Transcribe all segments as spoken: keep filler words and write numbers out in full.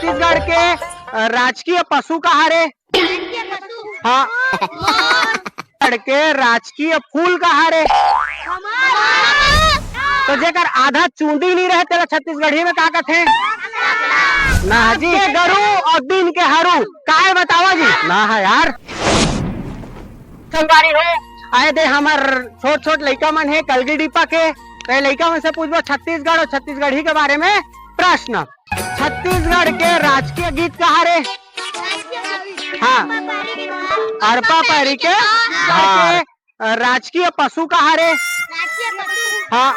छत्तीसगढ़ के, अ, राजकीय पशु का हरे? हाँ। छत्तीसगढ़ के राजकीय फूल का हरे? तो जेकर आधा चूंदी नहीं रहे, तेला छत्तीसगढ़ी में का कथे? ना जी। के गरू और दिन के हरू, काय बतावा जी? ना है यार। संगवारी हो, आए दे हमर छोट छोट लइका मन हे कलगी डीपा के, तो ये लइका मन से पूछबो छत्तीसगढ़ और छत्तीसगढ़ी के बारे में प्रश्न। छत्तीसगढ़ के राजकीय गीत का हरे? हाँ। अरपा पैरी के धार। अ, राजकीय पशु का हरे? हाँ।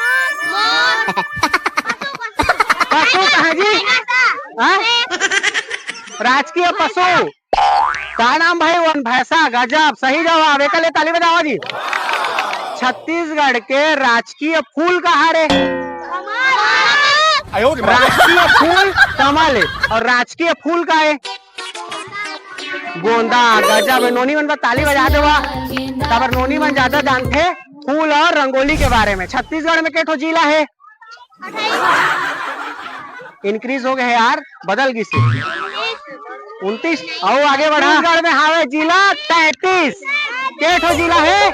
पशु कहा जी? हाँ? राजकीय पशु। का नाम भाई? वन भैंसा। गजब, सही जवाब। एक ले ताली बजावा जी। छत्तीसगढ़ के राजकीय फूल का हरे? राजकीय फूल कमल है। और राजकीय फूल का है? गोंदा। गजब है। नोनी मन बर ताली बजा देवा, काबर नोनी मन ज्यादा जानथे फूल और रंगोली के बारे में। छत्तीसगढ़ में के ठो जिला है? इंक्रीज हो गए यार, बदल गिस। उनतीस। आओ आगे बढ़ा। छत्तीसगढ़ में हावे जिला तैंतीस। के ठो जिला है?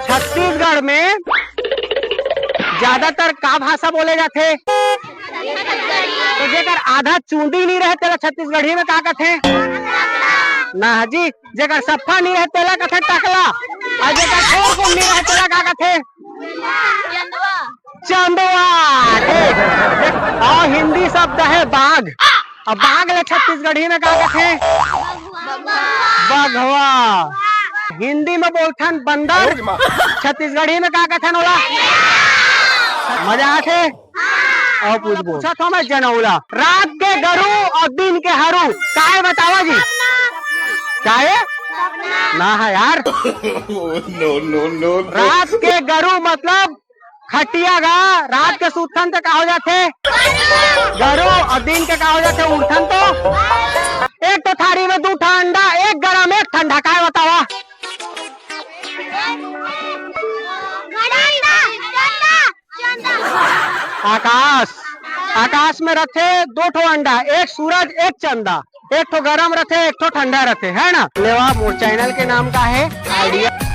छत्तीसगढ़ में ज्यादातर का भाषा बोले जाथे? तो जेकर आधा चूंदी नहीं रहे, तेला छत्तीसगढ़ी में का कथे? ना जी। जेकर सफा नहीं रहे, तेला कथे टकला। और जेकर छोर कुन नहीं रहे, तेला का कथे? चंदवा। ठीक। और हिंदी शब्द है बाघ। अब बाघ ले छत्तीसगढ़ी में का कथे? बघवा। हिंदी में बोलथन बंदर, छत्तीसगढ़ी में का कथन ओला? मजा आथे? और पूछबो। पूछत हो मैं जनौला। रात के गरू और दिन के हरू, काय बतावा जी? काय? ना है यार। No, no, no, no। रात के गरू मतलब खटिया गा, रात के सूतथन त का हो जाथे? गरू। और दिन के का हो जाथे? उठथन तो एक तो थारी में दू ठा अंडा, एक गरम, एक ठंडा, काय बतावा? आकाश, आकाश में रथे दो ठो अंडा, एक सूरज, एक चंदा, एक ठो गरम रथे, एक ठो ठंडा रथे, है ना? लेवा, मोर चैनल के नाम का है? आइडिया।